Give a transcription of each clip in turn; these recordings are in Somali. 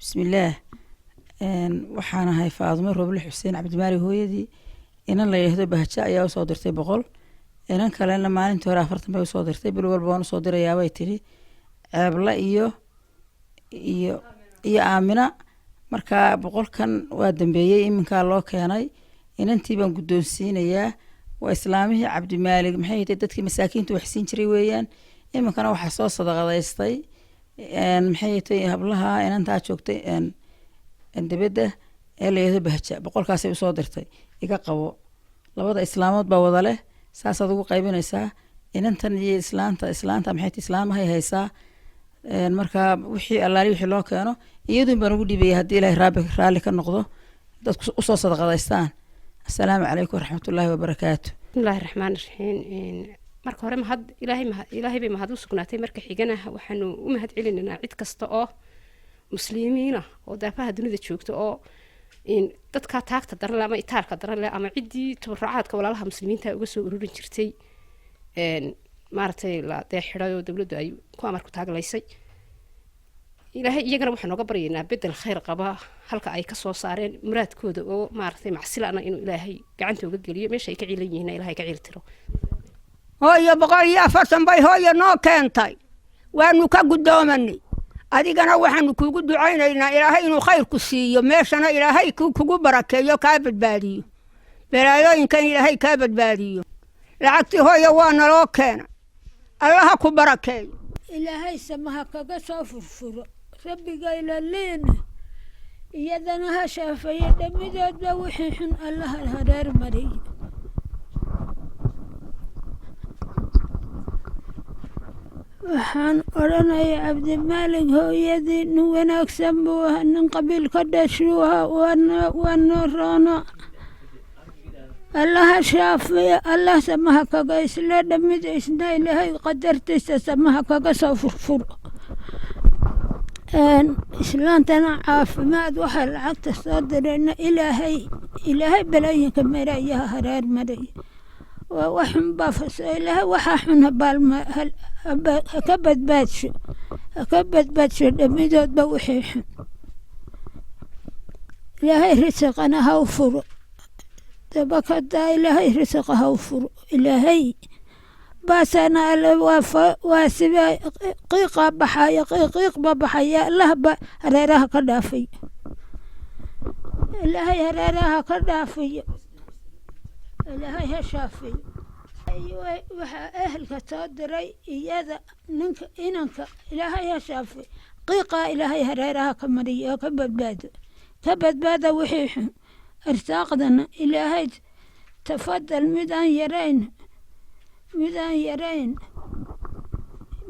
Bismillaah. Waxaan ahay Faadumo Roble Xuseen, Cabdimaali hooyadii. Inan la yidhaahdo Bahja ayaa usoo dirtay 100. Inan kalena maalintii hore 40 bay usoo dirtay. Bil walba waan usoo dirayaabay tidhi, Ceebla iyo Aamina. Marka 100-kan waa dambeeyey, iminkaa loo keenay. Inantii baan guddoonsiinayaa. Waa islaamihii Cabdimaalig, maxay tahay, dadkii masaakiinta wax siin jiray weeyaan. Iminkana waxaa soo sadaqadaystay, maxay tahay, hablaha inantaa joogtay dibadda ee la yidhahdo Bahja. 100-kaasay usoo dirtay. Iga qabo, labada islaamood baa wada leh. Saasaad ugu qaybinaysaa inantan iyo islaanta. Islaanta, maxay tahay, islaamahay haysaa. Marka wixii allaali wixii loo keeno iyadun baan ugu dhiibaya, haddii Ilaahay raalli ka noqdo, dadku usoo sadaqadaystaan. Assalaamu calaykum waraxmatullaahi wabarakaatu. Bismillahi raxmaan raxiim. Marka hore mahad Ilaahay, mahad Ilaahay bay mahad u sugnaatay. Marka xigana waxaanu u mahad celinaynaa cid kasta oo muslimiina oo daafaha dunida joogta oo dadka taagta daran leh ama itaalka daran leh ama ciddii tabarucaadka walaalaha muslimiinta uga soo ururin jirtay, maaragtay, la dee xidhay oo dowladdu ay ku amarku taaglaysay. Ilaahay iyagana waxaan nooga baryaynaa bedel khayr qaba halka ay kasoo saareen muraadkooda oo maaragtay macsilana inuu Ilaahay gacanta uga geliyo, meesha ay ka ciilan yihiin Ilaahay ka ciil tiro. Hooyo, 140 bay hooyo noo keentay, waanu ka guddoomanay. Adigana waxaanu kuugu ducaynaynaa Ilaahay inuu khayrku siiyo, meeshana Ilaahay kugu barakeeyo, kaa badbaadiyo balaayooyinkan, Ilaahay kaa badbaadiyo. Lacagtii hooyo waa naloo keena, Allaha ku barakeeyo. Ilaahay samaha kaga soo furfuro, rabbigayla liina iyadana ha shaafayo. Dhammidoodba wixii xun Allaha hareer mariyo. Waxaan odhanaya, Cabdimaalig hooyadii nin wanaagsan buu ahaa, nin qabiil ka dhashuu ahaa, waa noo roona. Allaha shaafiya, Allah samaha kaga isla dhammid isna Ilaahay qadartiisa samaha kaga soo furfuro. Islaantana caafimaad. Waxaa lacagta soo dirayna Ilaahay balooyinka marayaha hareer maraya. Waa wax xun baa faso. Ilaahay waxaa xun habaalma ha ka badbaadsho, ha ka badbaadsho dhammidoodba wixii xun. Ilaahay risiqana ha u furo, dabakadaa Ilaahay risiqa ha u furo. Ilaahay baasana alle waa sida qiiqa baxaya, qiiq ba baxaya. Allahba hareeraha ka dhaafayo, Ilaahay hareeraha ka dhaafayo, Ilaahay ha shaafiyo. Waxaa ehelka soo diray iyada, ninka, inanka Ilaahay ha shaafiyo, qiiqaa Ilaahay hareeraha ka mariyo oo ka badbaado, ka badbaada wixii xun. Arsaaqdana Ilaahay tafadal, midaan yarayn, midaan yarayn,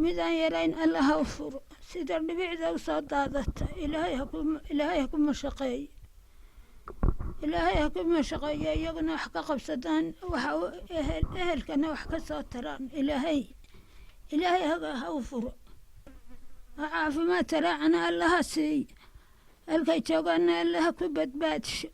midaan yarayn Allah ha u furo. Sida dhibicda u soo daadata Ilaahay ha ku mashaqeeyo, Ilaahay ha ku mashaqeeyo. Iyaguna wax ka qabsadaan, waxa ehel ehelkana wax ka soo taraan. Ilaahay ha u furo, caafimaad taraacana Allaha siiyo, halkay joogaana Allaha ku badbaadsho.